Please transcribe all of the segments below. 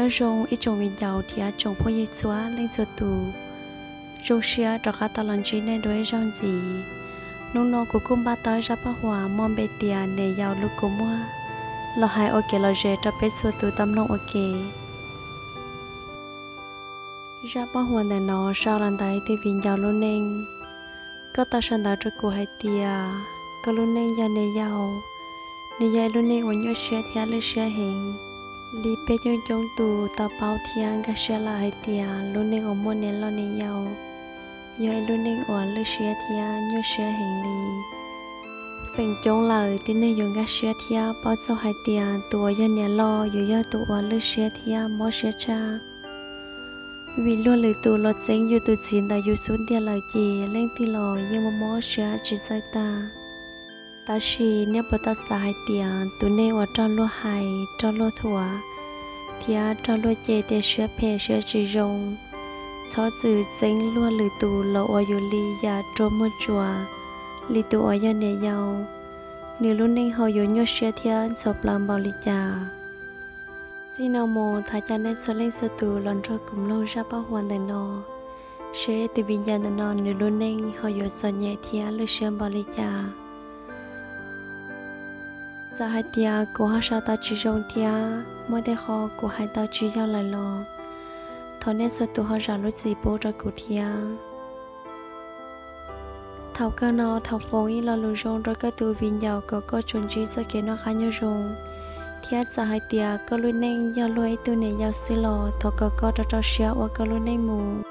Nyob zoo ib tsoom viv ncaus thiab tsoom phooj ywg txhua leej txhua tus, zoo siab rov qab tau los ntsib nej dua ib zaug ntxiv. Hnub no kuv kuj npaj tau zaj paj huam muaj npe tias niam yau lub kua muag los hais ua kev lom zem rau peb txhua tus tau mloog ua ke. Zaj paj huam ntawm no sau los ntawm ib tug viv ncaus lub neej. Koj tau sau ntawv rau kuv hais tias koj lub neej yog niam yau, nws yog ib lub neej uas nyuaj siab thiab lwj siab heev. Li peb coob coob tus tau paub thiab nkag siab lawm hais tias lub neej uas muaj niam loj niam yau yog ib lub neej uas lwj siab thiab nyuaj siab heev li. Feem coob lawm tib neeg yuav nkag siab thiab paub txog hais tias tus uas yog niam loj yuav yog tus uas lwj siab thiab mob siab tshaj. Vim luag lwm tus los txeeb yus tus txiv ntawm yus xub ntiag lawm ces leej twg los yeej mob mob siab tsis txawj tag. Tab sis nej puas tau xav hais tias tus neeg uas raug luag hais, raug luag thuam, thiab raug luag cem tias siab phem siab tsis zoo, txhob txwm txeeb luag lwm tus los ua yus li yam rua muag tsuas li tus uas yog niam yau, nws lub neej ho yuav nyuaj siab thiab ntxhov plawv npaum li cas. Txij no mus thov caw nej txhua leej txhua tus los nrog kuv mloog zaj paj huam ntawm no, seb tus viv ncaus ntawm no nws lub neej ho yuav txom nyem thiab lwj siab npaum li cas. Txawm hais tias kuv ho sau tau tsis zoo thiab muaj tej qho kuv hais tau tsis yog lawm los thov nej txhua tus ho zam lub txim pub rau kuv thiab. Thaum kawg no thov foom ib lo lus zoo rau koj tus viv ncaus kom koj tsuas ntsib txoj kev noj qab nyob zoo, thiab txawm hais tias koj lub neej yog luag ib tug niam yau xwb los thov kom koj rau rau siab ua koj lub neej mus.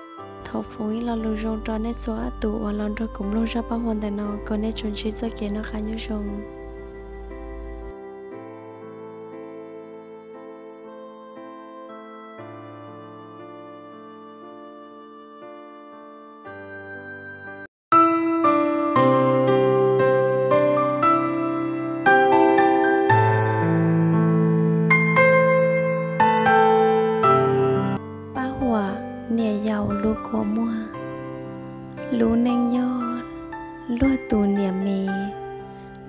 Thov foom ib lo lus zoo rau nej txhua tus uas los nrog kuv mloog zaj paj huam ntawm no kom nej tsuas ntsib txoj kev noj qab nyob zoo. Paj huam niam yau lub kua muag. Lub neej yog luag tus niam me,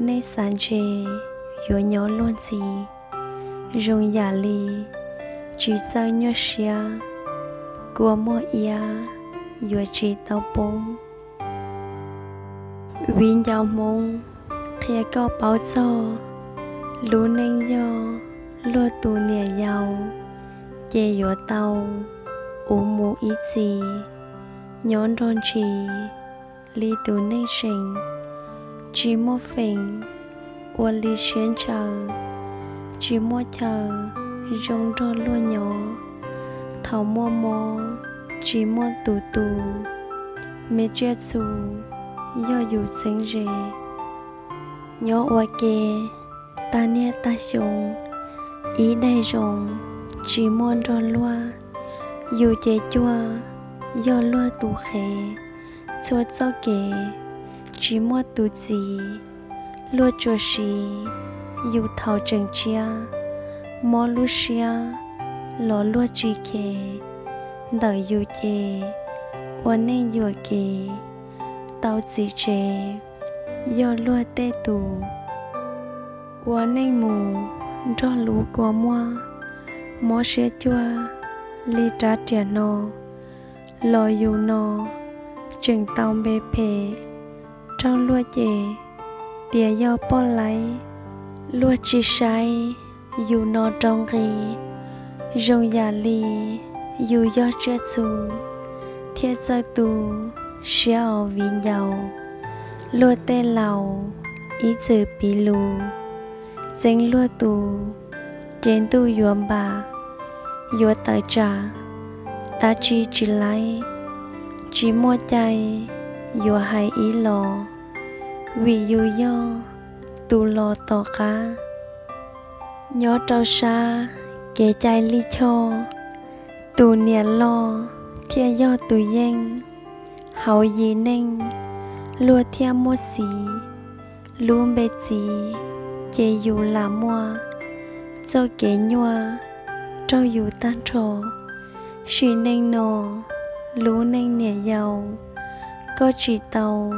nej xav ntse yuav nyob luag ntxhi, zoo yam li tsis txawj nyuaj siab, kua muag iab yuav tsis tau poob. Viv ncaus Hmoob, qhia koj paub txog lub neej yog luag tus niam yau, ces yuav tau uv mus ib txhis, nyob nrog ntshis li tus neeg seem, tsis muaj feem ua li siab ntshaw, tsis muaj chaw zoo nrog luag nyob. Thaum muaj mob tsis muaj tus tu, me tsiaj txhu yog yus txheeb ze. Nyob ua ke tag niaj tag xyoo, ib daig zoo tsis muaj nrog luag, yus ces cuag yog luag tus qhev. Txhua txoj kev tsis muaj tus txiv, luag tsuas siv yus thaum tseem tshiab. Mob lub siab los luag tsis khev, ntawm yus ces ua neej yuam kev. Tau txiv tsev yog luag tej tus, ua neej mus nrog lub kua muag. Mob siab cuag li rab riam no, los yus no tseem tau npe phem. Raug luag cem tias yog poj laib, luag tsis saib yus no rau nqi. Zoo yam li yus yog tsiaj txhu, thiaj txawj tu siab os viv ncaus. Luag tej laus ib txwm piv lus, txeeb luag tus, ces ntuj yuav npam, yuav tawm tsam, dab tsi tsis laib, tsis muaj cai yuav hais ib los, vim yus yog tus los tom qab. Nyob rau sab kev cai lij choj, tus niam loj thiaj yog tus yeej. Hauv yim neej luag thiaj muaj xiv, lub npe txiv ces yus lam muaj. Txoj kev nyuaj raug yus tag nrho, sim neej no lub neej niam yau, koj tsis tau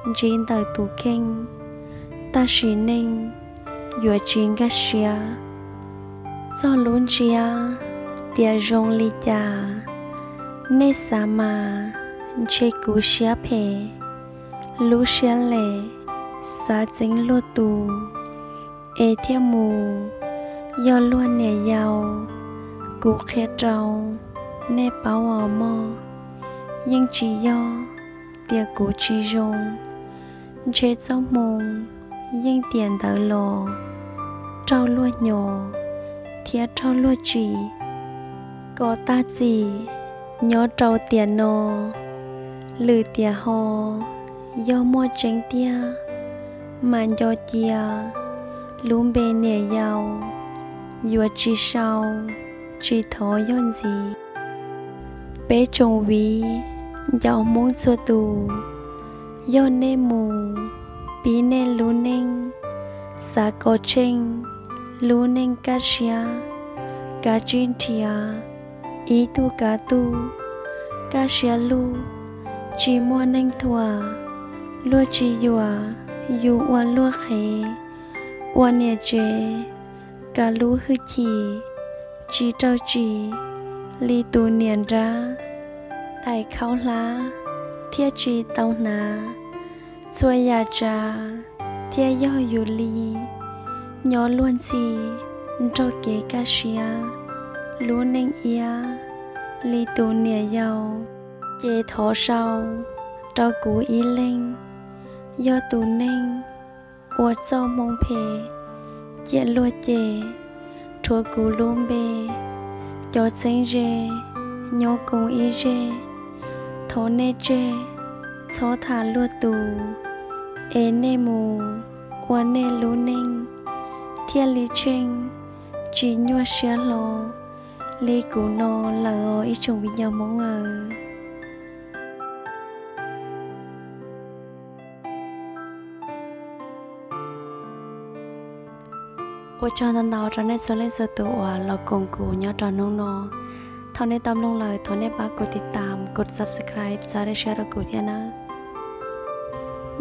ntsib ntawm tus kheej, tag sim neej yuav tsis nkag siab. Txog lub ntsiab tias zoo li cas. Nej xav mas ntshe kuv siab phem, lub siab lem, xav txeeb luag tus, es thiaj mus yog luag niam yau. Kuv qhia rau nej paub os mog, yeej tsis yog tias kuv tsis zoo, ntshe txoj hmoo yeej tiam ntawd los raug luag hnyos thiab raug luag tsim kom tag txim. Nyob rau tiam no, lwm tiam ho yog muaj tseeb tiag, mas nco cia lub npe niam yau yuav tsis sau, tsis thov yog ntxiv. Peb tsoom viv ncaus Hmoob txhua tus, yog nej mus pib nej lub neej, xav kom tsheej lub neej kaj siab, kav tsij nrhiav ib tug kav tug kaj siab lug, tsis muaj neeg thuam, luag tsis yuam yus ua luag qhev, ua niam tsev kav lub hwj chim, tsis raug tsim li tus niam nrab, daim khaub hlab thiaj tsis tau hnav, txhua yam tsav thiaj yog yus li. Nyob luag ntxhi nrog kev kaj siab, lub neej iab li tus niam yau, ces thov sau rau kuv ib leeg, yog tus neeg ua txoj hmoo phem, ciam luag cem, rhuav kuv lub npe. Cov txheeb ze nyob koom ib zeg, thov nej tseg txhob tham luag tus, es nej mus ua nej lub neej thiaj li tsheej, tsis nyuaj siab hlo li kuv no lawm os ib tsoom viv ncaus Hmoob aw. Ua tsaug ntau ntau rau nej txhua leej txhua tus uas los koom kuv nyob rau hnub no. Thaum nej tau mloog lawm thov nej pab kuv tiv tam, kuv subscribe, xav dej siab rau kuv thiab nawb.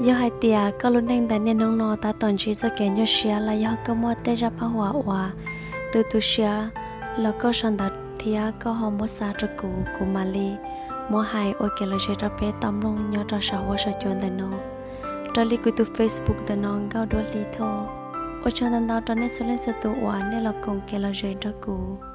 Yog hais tias koj lub neej ntawm niaj hnub no tab tom ntsib txoj kev nyuaj siab los yog koj muaj tej zaj paj huam uas tu tu siab los koj sau ntawv thiab koj ho muab xa rau kuv, kuv mam li muab hais ua kev lom zem rau peb tau mloog nyob rau saum huab saum cua ntawm no, raws li kuv tus Facebook ntawm no Nkauj Duab Hli Thoj. Ua tsaug ntau ntau rau nej txhua leej txhua tus uas nej los koom kev lom zem nrog kuv.